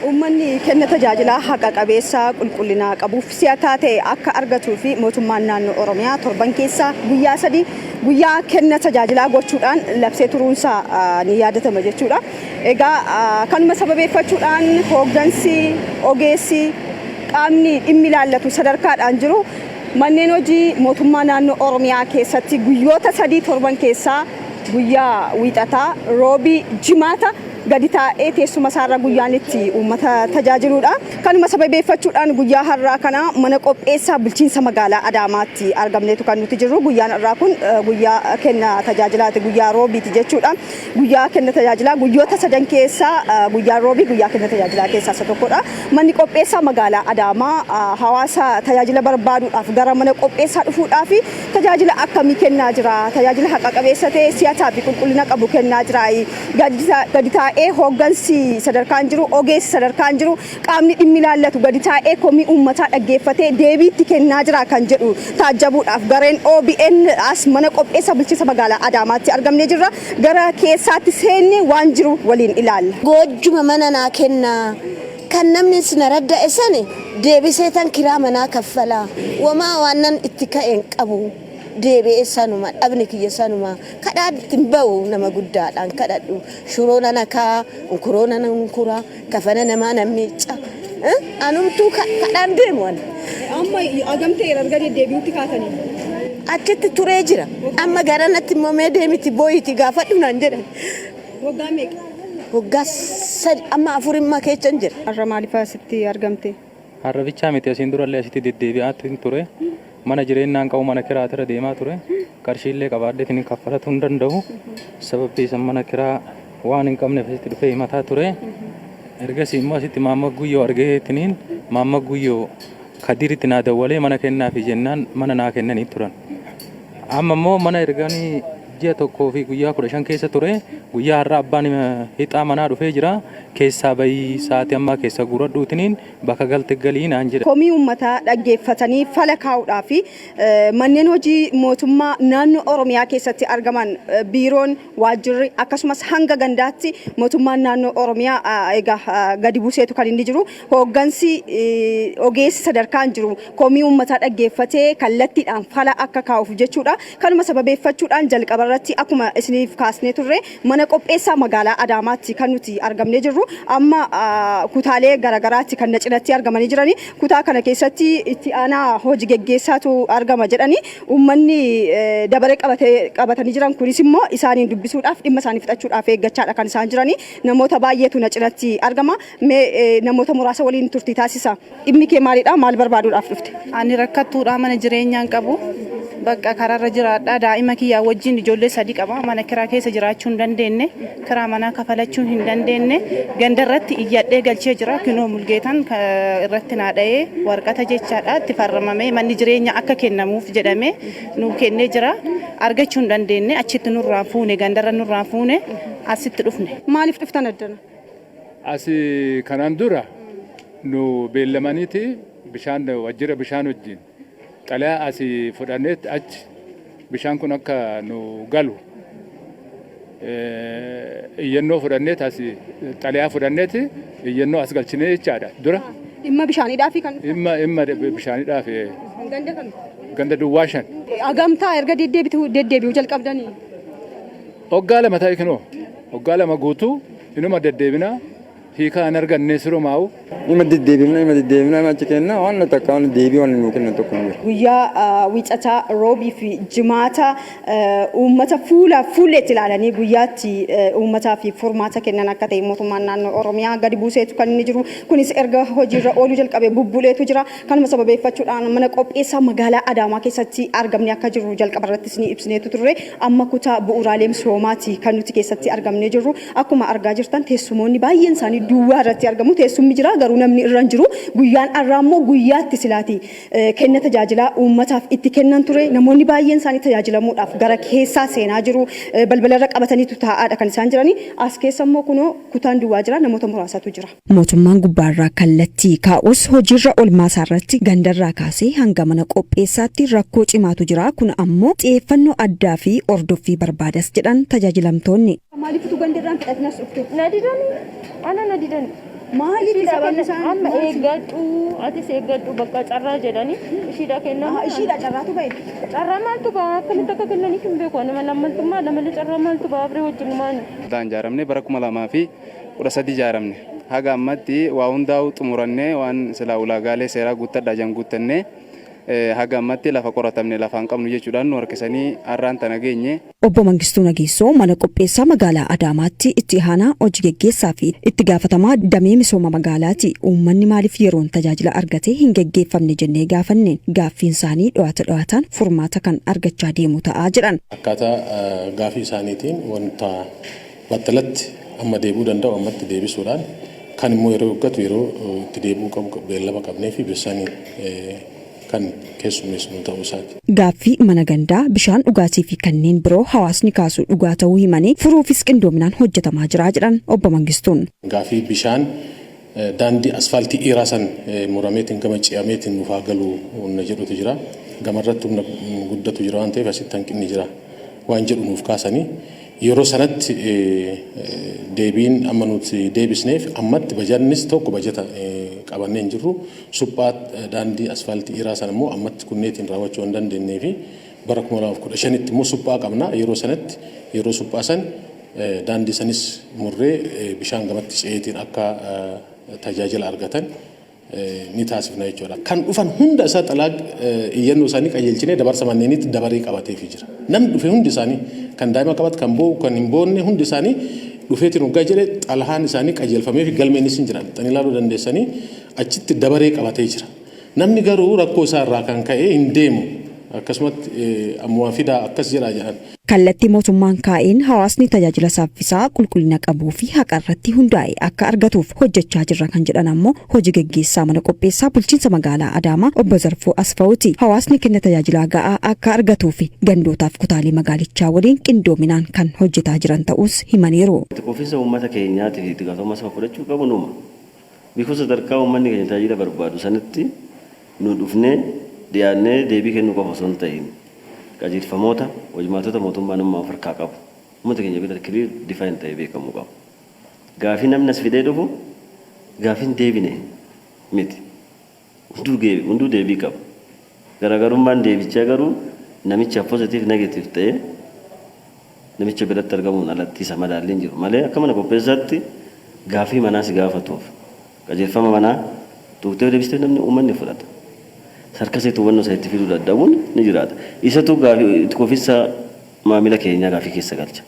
Uummanni kenna tajaajilaa haqa qabeessa, qulqullina qabuuf si'ataa ta'e akka argatuu fi mootummaan naannoo Oromiyaa torban keessaa guyyaa sadi guyyaa kenna tajaajilaa gochuudhaan labsee turuunsaa ni yaadatama jechuudha. Egaa kanuma sababeeffachuudhaan hooggansi, ogeessi, qaamni dhimmi ilaallatu sadarkaadhaan jiru manneen hojii mootummaa naannoo Oromiyaa keessatti guyyoota sadii torban keessaa guyyaa Wiixataa, Roobii, Jimaata gadi taa'ee teessuma isaarra guyyaan itti uummata tajaajiluudha. Kanuma sababeeffachuudhaan guyyaa har'aa kana mana qopheessaa bulchiinsa magaalaa Adaamaatti argamneetu kan nuti jirru. Guyyaan har'aa kun guyyaa kenna tajaajilaati, guyyaa Roobiiti jechuudha. Guyyaa kenna tajaajilaa guyyoota sadan keessaa guyyaan Roobii guyyaa kenna tajaajilaa keessaa isa tokkodha. Manni qopheessaa magaalaa Adaamaa hawaasa tajaajila barbaaduudhaaf gara mana qopheessaa dhufuudhaaf tajaajila akkamii kennaa jira? Tajaajila haqa qabeessa ta'e, si'ataa fi qulqullina qabu kennaa jiraa? Gadi taa'ee hooggansi sadarkaan jiru, ogeessi sadarkaan jiru, qaamni dhimmi ilaallatu gadi taa'ee komii uummataa dhaggeeffatee deebii itti kennaa jira kan jedhu taajjabuudhaaf gareen OBN as mana qopheessa bulchiinsa magaalaa Adaamaatti argamnee jirra. Gara keessaatti seenne waan jiru waliin ilaalla. Goojjuma mana naa kennaa. Kan namni na radda'e sani deebisee tan kiraa manaa kaffala. Womaa waan itti ka'e hin qabu. Deebi'ee sanuma, dhabni kiyya sanuma. Kadhaatti hin ba'u, nama guddaadhaan kadhadhu. Shuroo nan akaa, unkuroo nan unkura, kafana namaa nan miicca. Anumtuu kadhaan deemu ani. Amma agamtee erga deddeebi'utti kaatanii? Achitti turee jira. Amma garanatti immoo mee deemiti booyiti gaafadhu naan jedhan. Waggaa meeqa? Waggaa 3 amma 4 immoo keessa jira. Har'a maaliif asitti argamte? Har'a bichaa miti, asiin durallee asitti deddeebi'aa ture. Mana jireenyaan qabu, mana kiraatirra deemaa ture. Qarshiillee qabaadheetiin kaffalatuu hin danda'u. Sababbi isa mana kiraa waan hin qabneef asitti dhufee himataa ture. Ergasii immoo asitti Maamma Guyyoo argeetiniin Maamma Guyyoo Kadiritti naa dawwalee mana kennaafi jennaan mana naa kennanii turan. Amma immoo mana erganii ji'a 1 fi guyyaa 15 keessa ture. Guyyaa har'aa abbaan hixaa manaa dhufee jira. Keessaa bahii, sa'aatii ammaa keessa guuradhuutiniin bakka galte galii naan jedha. Komii uummataa dhaggeeffatanii fala kaa'uudhaaf manneen hojii mootummaa naannoo Oromiyaa keessatti argaman, biiroon, waajjirri, akkasumas hanga gandaatti mootummaan naannoo Oromiyaa egaa gadi buuseetu kan inni jiru. Hooggansi, ogeessi sadarkaan jiru komii uummataa dhaggeeffatee kallattiidhaan fala akka kaa'uuf jechuudha. Kanuma sababeeffachuudhaan jalqaba irratti akkuma isiniif kaasnee turre mana qopheessaa magaalaa Adaamaatti kan nuti argamnee jirru. Amma kutaalee garaagaraatti kan na cinatti argamanii jirani. Kutaa kana keessatti itti aanaa hojii geggeessaatu argama jedhani. Uummanni dabaree qabatanii jiran kunis immoo isaaniin dubbisuudhaaf, dhimma isaanii fixachuudhaaf eeggachaadha kan isaan jirani. Namoota baay'eetu na cinatti argama. Mee namoota muraasa waliin turtii taasisa. Dhimmi kee maalidha? Maal barbaaduudhaaf dhufte? Ani rakkattuudha, mana jireenyaan qabu. Bakka karaarra jiraadha. Daa'ima kiyyaa wajjin ijoollee 3 qaba. Mana kiraa keessa jiraachuu hin dandeenye. Kiraa manaa kafalachuu hin dandeenye. Ganda irratti iyyadhee galchee jira. Kinoo Mulgeetaan irratti naa dha'ee warqata jechaadha. Itti farramamee manni jireenyaa akka kennamuuf jedhamee nuu kennee jira. Argachuu hin dandeenye. Achitti nurraa fuune, gandarra nurraa fuune, asitti dhufne. Maaliif dhuftan addana? Asi kanaan dura nu beellamaniiti bishaan wajjira bishaan wajjin xalayaa asii fudhanneet achi bishaan kun akka nu galu iyyannoo fudhanneet, asii xalayaa fudhanneet iyyannoo as galchinee jechaadha dura. Dhimma bishaaniidhaaf kan dhuftan? Dhimma bishaaniidhaaf. Ganda kami? Ganda duwwaa 5. Hagamtaa erga deddeebi'uu jalqabdanii? Waggaa 2 ta'e kinoo. Waggaa 2 guutuu inuma deddeebina, hiikaa hin arganne sirumaa'u. Ima deddeebifna, ima deddeebifna, ima achi kenna, waan takka waan deebii waan nuu kennan tokko hin jiru. Guyyaa Wiixataa, Roobii fi Jimaata uummata fuula fuulleetti ilaalanii guyyaatti uummataa fi furmaata kennan akka ta'e mootummaan naannoo Oromiyaa gadi buuseetu kan inni jiru. Kunis erga hojiirra ooluu jalqabee bubbuleetu jira. Kanuma sababeeffachuudhaan mana qopheessaa magaalaa Adaamaa keessatti argamne akka jirru jalqaba irrattis ni ibsineetu turre. Amma kutaa bu'uuraalee misoomaati kan nuti keessatti argamnee jirru. Akkuma argaa jirtan teessumoonni baay'een isaanii duwwaa irratti argamu. Teessumni jira, garuu namni irra hin jiru. Guyyaan har'aa immoo guyyaatti silaati kenna tajaajilaa uummataaf itti kennan ture. Namoonni baay'een isaanii tajaajilamuudhaaf gara keessaa seenaa jiru. Balbalarra qabataniitu taa'aadha kan isaan jirani. As keessa immoo kunoo kutaan duwwaa jira. Namoota muraasatu jira. Mootummaan gubbaarraa kallattii kaa'us hojiirra olmaasaarratti gandarraa kaasee hanga mana qopheessaatti rakkoo cimaatu jira, kun ammoo xiyeeffannoo addaa fi hordoffii barbaadas jedhan tajaajilamtoonni. Maaliif utuu ganda irraa hin fudhatin as dhufte? Na didani. Ana na didani. Maaliif sababni isaan? Amma eeggadhu, atis eeggadhu, bakka carraa jedhanii ishiidha kennamu. Ishiidha carraatu ba'e. Carraa maaltu ba'a? Akkamitti akka kennaniif hin beeku. Ani lammaltummaa malee carraa maaltu ba'a biree wajjin maani. Daan ijaaramne bara 2013 ijaaramne. Haga ammatti waa hundaa'u xumurannee, waan silaa ulaagaalee seeraa guuttadhaa jiran guuttannee, haga ammatti lafa qoratamne lafaan qabnu jechuudhaan nu harkisanii har'aan tana geenye. Obbo Mangistuu Nageessoo mana qopheessaa magaalaa Adaamaatti itti aanaa hojii geggeessaa fi itti gaafatamaa damee misooma magaalaati. Uummanni maaliif yeroon tajaajila argatee hin geggeeffamne jennee gaafanneen, gaaffiin isaanii dho'ata dho'ataan furmaata kan argachaa deemu ta'aa jedhan. Akkaataa gaafii isaaniitiin wanta battalatti amma deebi'uu danda'u ammatti deebisuudhaan, kan immoo yeroo eeggatu yeroo itti deebi'uu qabu beellama qabnee fi bishaaniin kan keessummeessinu ta'uu isaati. Gaaffii mana gandaa, bishaan dhugaatii fi kanneen biroo hawaasni kaasu dhugaa ta'uu himanii, furuufis qindoominaan hojjetamaa jira jedhan obbo Mangistuun. Gaaffii bishaan, daandii asfaaltii dhiiraa san murameetiin gama ce'ameetiin nuuf haa galu humna jedhutu jira. Gamarratti humna guddatu jira waan ta'eef asitti hanqinni jira waan jedhu nuuf kaasanii, yeroo sanatti deebiin amma nuti deebisneef ammatti bajannis tokko bajata qabannee hin jirru, suphaa daandii asfaaltii dhiiraa sana immoo ammatti kunneetiin raawwachuu hin dandeenyee fi bara 2015tti immoo suphaa qabna. Yeroo sanatti, yeroo suphaa san daandii sanis murree bishaan gamatti ce'eetiin akka tajaajila argatan ni taasifna jechuudha. Kan dhufan hunda isaa xalaa iyyannoo isaanii qajeelchinee dabarsa manneeniitti dabaree qabateefii jira. Namni dhufe hundi isaanii, kan daa'ima qabatu, kan boo'u, kan hin boonne, hundi isaanii dhufeetiin hoggaa jedhe xalahaan isaanii qajeelfamee fi galmeenis hin jira. Dhaqxanii ilaaluu dandeessanii, achitti dabaree qabatee jira. Namni garuu rakkoo isaa irraa kan ka'e hin deemu. Akkasumatti ammumaa fidaa akkas jedhaa jedhan. Kallattii mootummaan kaa'een hawaasni tajaajila saffisaa, qulqullina qabuu fi haqa irratti hundaa'e akka argatuuf hojjechaa jirra kan jedhan ammoo hojii geggeessaa mana qopheessaa bulchiinsa magaalaa Adaamaa obbo Zarfuu Asfa'uuti. Hawaasni kenna tajaajilaa ga'aa akka argatuu fi gandootaaf kutaalee magaalichaa waliin qindoominaan kan hojjetaa jiran ta'us himaniiru. Itti quufinsa uummata keenyaatiif itti gaafatamummaa saba fudhachuu qabu numa. Bikuu sadarkaa uummanni keenya tajaajila barbaadu sanitti nu dhufnee dhiyaannee deebii kennuu qofa osoo hin ta'in, qajeelfamoota hojmaatota mootummaan amma of harkaa qabu uummata keenya biratti clear define ta'ee beekamuu qaba. Gaafii namni as fidee dhufu gaafii hin deebine miti. Hunduu deebii qaba. Garaagarummaan deebichaa garuu namicha positive negative ta'ee namicha biratti argamuun alatti isa madaalli hin jiru malee, akka mana qopheessaatti gaafii manaa si gaafatuuf qajeelfama manaa tuuktee deebistee namni uummanni fudhata. Sarkaseetu hubannoo isa itti fiduu dadhabuun ni jiraata. Isatu gaafii itti quufinsa maamila keenyaa gaafii keessa galcha.